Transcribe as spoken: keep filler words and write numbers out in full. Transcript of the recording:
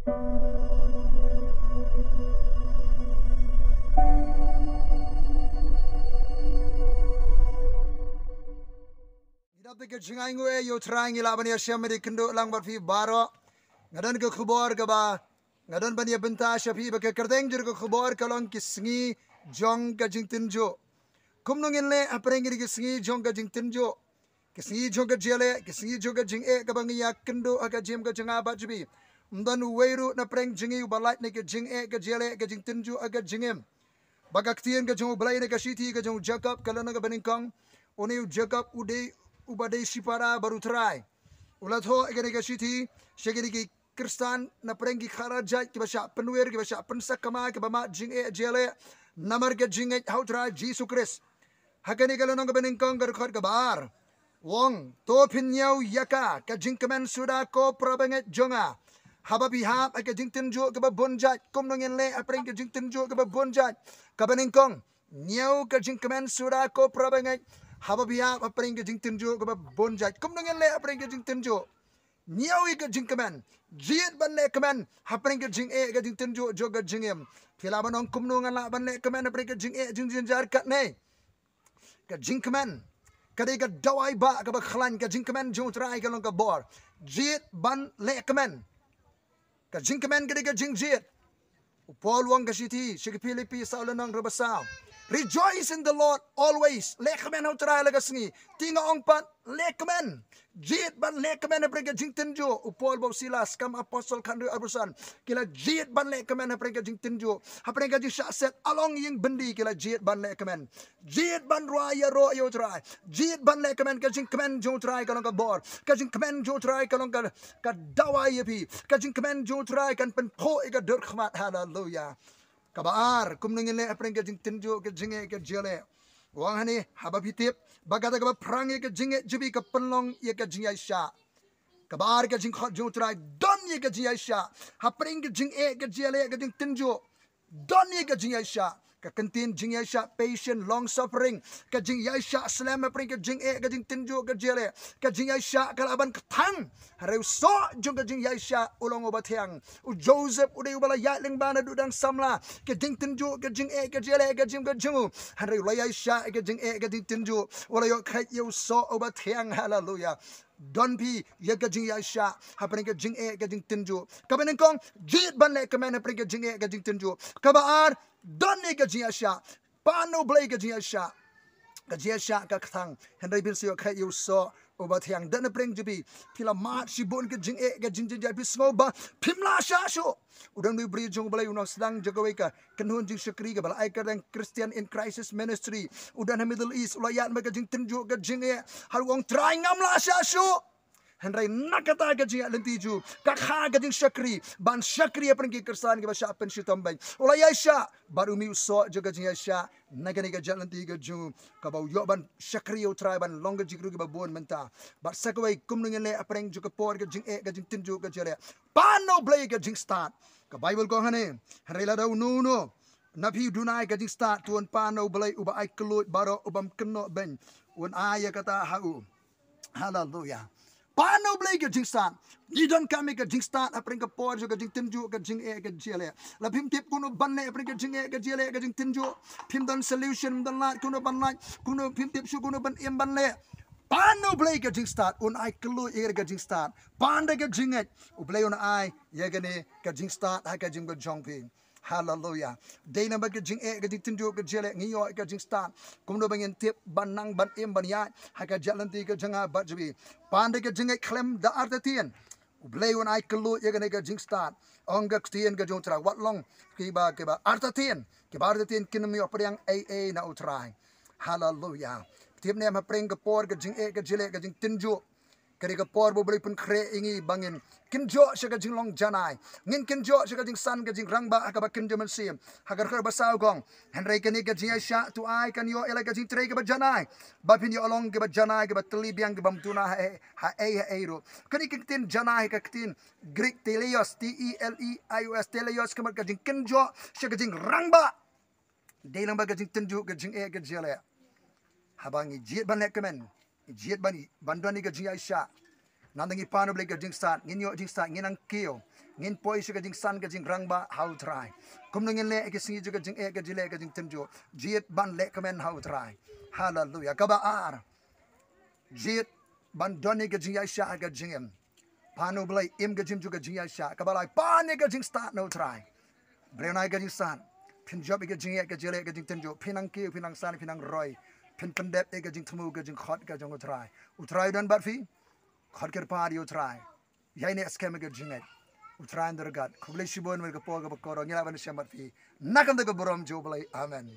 Ngi dap da ka jingainguh ïa U Trai, ngi lah ban ïashem ïa kynduh lang bad phi baroh. Nga don ka khubor kaba nga don ban ïa bynta sha phi, ba ka kyrteng jong ka khubor ka long ki sngi jong ka jingtynjuh. Kumno ngin leh hapdeng kine ki sngi jong ka jingtynjuh? Ki sngi jong ka jingeh, ki sngi jong ka jingeh kaba ngi ïa kynduh ha ka jingim ka jong nga bad jong phi. Ym don uwei ruh na pdeng jong ngi uba lait na ka jingeh, ka jingeh, ka jingtynjuh ha ka jingim. Ba ka ktien ka jong U Blei na ka shithi ka jong u Jakob ka lynnong kaba nyngkong, une u Jakob u dei uba dei shipara bad U Trai. U la thoh ïa kane ka shithi sha kine ki Khristan na pdeng ki kharajait kiba shah pynwir, kiba shah pynsakma, kiba mad jingeh jingïaleh namar ka jingngeit ha U Trai Jisu Khrist. Ha kane ka lynnong kaba nyngkong ka dkhot kaba ar, u ong: To phin ñiew ïa ka, ka jingkmen suda, ko para bangeit jong nga. Haba phi hap ha ka jingtynjuh kaba bun jait. Kumno ngin leh hapdeng ka jingtynjuh kaba bun jait? Kaba nyngkong, ñiew ka jingkmen suda, ko para bangeit, haba phi hap hapdeng ka jingtynjuh kaba bun jait. Kumno ngin leh hapdeng ka jingtynjuh? Ñiew ïa ka jingkmen. Jied ban leh kmen hapdeng ka jingeh, ka jingtynjuh jong ka jingim. Phi lah ban ong: Kumno ngan lah ban leh kmen hapdeng ka jingeh jingjynjar katne? Ka jingkmen ka dei ka dawai ba kaba khlaiñ. Ka jingkmen jong U Trai ka long ka bor. Jied ban leh kmen. Ka jingkmen ka dei ka jingjied. U Paul u ong ha ka shithi sha ki Philippi saw lynnong, dkhot ba saw: Rejoice in the Lord always. Leh kmen ha U Trai ïa la ka sngi. Te nga ong pat, leh kmen. Jied ban leh kmen hapdeng ka jingtynjuh. U Paul bad u Silas, kam apostol khatar arphew san, ki la jied ban leh kmen hapdeng ka jingtynjuh. Hapdeng ka jingshah set along ïing byndi ki la jied ban leh kmen. Jied ban rwai ïaroh ïa U Trai. Jied ban leh kmen. Ka jingkmen jong U Trai ka long ka bor. Ka jingkmen jong U Trai ka long ka, ka dawai ïa phi. Ka jingkmen jong U Trai kan pynphuh ïa ka dur khmat. Haleluya. Kaba ar, kumno ngin leh hapdeng ka jingtynjuh, ka jingeh, ka jingïaleh? U ong hangne, haba phi tip ba kata kaba phrang ïa ka jingeh jong phi ka pynlong ïa ka jingïaishah. Kaba ar, ka jingkhot jong U Trai: Don ïa ka jingïaishah. Hapdeng ka jingeh, ka jingïaleh, ka jingtynjuh, don ïa ka jingïaishah. Ka ktien jingïaishah, patient, long suffering. Ka jingïaishah slem hapdeng ka jingeh, ka jingtynjuh, ka jingïaleh. Ka jingïaishah ka lah ban kthang. Hynrei u soh jong ka jingïaishah u long uba thiang. U Joseph u dei uba la ïaid lyngba naduh dang samla. Ka jingtynjuh, ka jingeh, ka jingïaleh, ka jingim ka jong u. Hynrei u la ïaishah ka jingeh, ka jingtynjuh. U la ïoh kheit ïa u soh uba thiang. Haleluya. Don phi ïa ka jingïaishah hapdeng ka jingeh, ka jingtynjuh. Kaba nyngkong, jied ban leh kmen hapdeng ka jingeh, ka jingtynjuh. Kaba ar, don ïa ka jingïaishah. Pan na U Blei ka jingïaishah. Ka jingïaishah ka kthang. Hynrei phin sa ïoh kheit ïa u soh uba thiang. Dei na pdeng jong phi, phi la mad shibun ka jingeh, ka jingjynjar, phi sngew ba phim lah shah shuh. U don uwei u briew jong U Blei, u nongsdang jong kawei ka kynhun jingshakri kaba la ai kyrteng Christian in Crisis Ministry. U don ha Middle East, u la ïaid bad ka jingtynjuh, ka jingeh. Hynrei u ong: Trai, ngam lah shah shuh. Hynrei na kata ka jingïaid lynti jong u, ka kha ka jingshakri ban shakri hapdeng ki Khristan kiba shah pynshitom beiñ. U la ïaishah bad u mih u soh jong ka jingïaishah. Na kane ka jait lynti ka jong u, kaba u ïoh ban shakri ïa U Trai, ban long ka jingïakynduh kiba bun mynta. Bad sa kawei, kumno ngin leh hapdeng jong ka por ka jingeh, ka jingtynjuh, ka jingïaleh? Pan na U Blei ka jingstad. Ka Baibl ka ong hangne: Hynrei lada uno uno na phi u duna ïa ka jingstad, to un pan na U Blei uba ai kylluid baroh, u bym kynnoh beiñ, un ai ïa kata ha u. Haleluya. Pan na U Blei ka jingstad. Ngi donkam ïa ka jingstad hapdeng ka por jong ka jingtynjuh, ka jingeh, ka jingïaleh. La phim tip kumno ban leh hapdeng ka jingeh, ka jingïaleh, ka jingtynjuh, phim don solution, phim don lad kumno ban lait, kumno, phim tip shuh kumno ban im ban leh. Pan na U Blei ka jingstad, un ai kylluid ïa ka jingstad. Pan da ka jingngeit, U Blei un ai ïa kane ka jingstad ha ka jingim ka jong phi. Haleluya. Dei namar ka jingeh, ka jingtynjuh, ka jingïaleh, ngi ïoh ïa ka jingstad. Kumno ba ngin tip ban nang, ban im, ban ïaid ha ka jait lynti ka jong nga bad jong phi? Pan da ka jingngeit khlem da artatien, U Blei un ai kylluid ïa kane ka jingstad. Ong ka ktien ka jong U Trai: Wat long kiba, kiba artatien. Kiba artatien kin ym ïoh pdiang ei ei na U Trai. Haleluya. Tip ne em, hapdeng ka por ka jingeh, ka jingïaleh, ka jingtynjuh, ka dei ka por ba U Blei u pynkhreh ïa ngi ba ngin kynjoh sha ka jinglong janai. Ngin kynjoh sha ka jingsan, ka jingrangbah ha kaba kynja mynsiem. Ha ka dkhot ba saw ka ong: Hynrei kane ka jingïaishah, to ai kan ïoh ïa la ka jingtrei kaba janai, ba phin ïoh long kiba janai, kiba tylli biang, kibym duna ha ei ha ei ruh. Kane ka ktien janai, ka ktien Greek teleios, T E L E I O S, teleios, ka mut ka jingkynjoh sha ka jingrangbah. Dei lyngba ka jingtynjuh, ka jingeh, ka jingïaleh. Haba ngi jied ban leh kmen, ngi jied ban, ban don ïa ka jingïaishah, nangta ngi pan na U Blei ka jingstad, ngin ïoh jingstad, ngin nang kiew. Ngin poi sha ka jingsan ka jingrangbah ha U Trai. Kumno ngin leh ïa ki sngi jong ka jingeh ka jingleh ka jingtynjuh? Jied ban leh kmen ha U Trai. Haleluya. Kaba ar, jied ban don ïa ka jingïaishah ha ka jingim. Pan U Blei im ka jingim jong ka jingïaishah. Kaba lai, pan ïa ka jingstad na U Trai. Briew, nai ka jingstad. Phin jop ïa ka jingeh ka jingleh ka jingtynjuh, phin nang kiew, phin nang san, phin nang roi. Phin pyndep ïa ka jingthmu ka jingkhot ka jong U Trai. U Trai u don bad phi. Khot kyrpad ïa U Trai. Ïaineh skhem ïa ka jingngeit. U Trai un da ryngkat. Khublei shibun, wan ka por kaba kordor ngi lah ban ïashem bad phi. Na ka bynta ka burom jong U Blei. Amen.